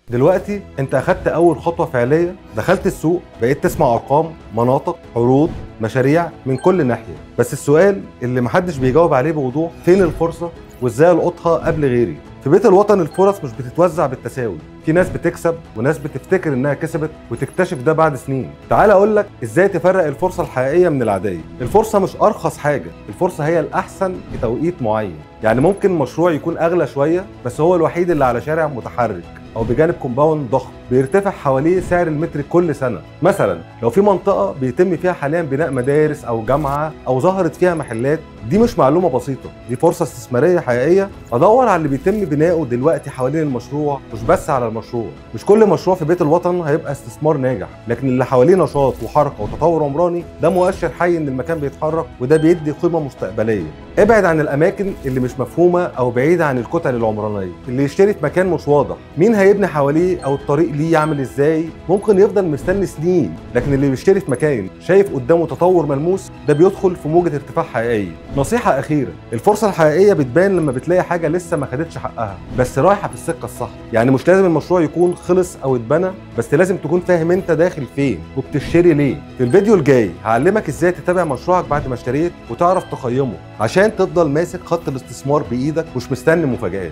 دلوقتي انت اخدت اول خطوة فعليه، دخلت السوق، بقيت تسمع ارقام، مناطق، عروض، مشاريع من كل ناحية. بس السؤال اللي محدش بيجاوب عليه بوضوح، فين الفرصة وازاي القطها قبل غيري؟ في بيت الوطن الفرص مش بتتوزع بالتساوي، في ناس بتكسب وناس بتفتكر انها كسبت وتكتشف ده بعد سنين. تعال اقول لك ازاي تفرق الفرصة الحقيقية من العادية. الفرصة مش ارخص حاجة، الفرصة هي الاحسن في توقيت معين. يعني ممكن مشروع يكون اغلى شوية بس هو الوحيد اللي على شارع متحرك او بجانب compound ضخم بيرتفع حواليه سعر المتر كل سنة. مثلا لو في منطقة بيتم فيها حاليا بناء مدارس او جامعه او ظهرت فيها محلات، دي مش معلومة بسيطة، دي فرصة استثمارية حقيقية. ادور على اللي بيتم بناؤه دلوقتي حوالين المشروع، مش بس على المشروع. مش كل مشروع في بيت الوطن هيبقى استثمار ناجح، لكن اللي حواليه نشاط وحركه وتطور عمراني ده مؤشر حي ان المكان بيتحرك، وده بيدي قيمة مستقبلية. ابعد عن الاماكن اللي مش مفهومه او بعيدة عن الكتل العمرانية. اللي يشتري في مكان مش واضح مين هيبني حواليه او الطريق ليه عامل ازاي، ممكن يفضل مستني سنين. لكن اللي بيشتري في مكان شايف قدامه تطور ملموس، ده بيدخل في موجة ارتفاع حقيقية. نصيحة أخيرة، الفرصة الحقيقية بتبان لما بتلاقي حاجة لسه ما خدتش حقها بس رايحة في السكة الصح. يعني مش لازم المشروع يكون خلص أو اتبنى، بس لازم تكون فاهم انت داخل فين وبتشتري ليه. في الفيديو الجاي هعلمك ازاي تتابع مشروعك بعد ما اشتريت وتعرف تقيمه، عشان تفضل ماسك خط الاستثمار بإيدك ومش مستني مفاجآت.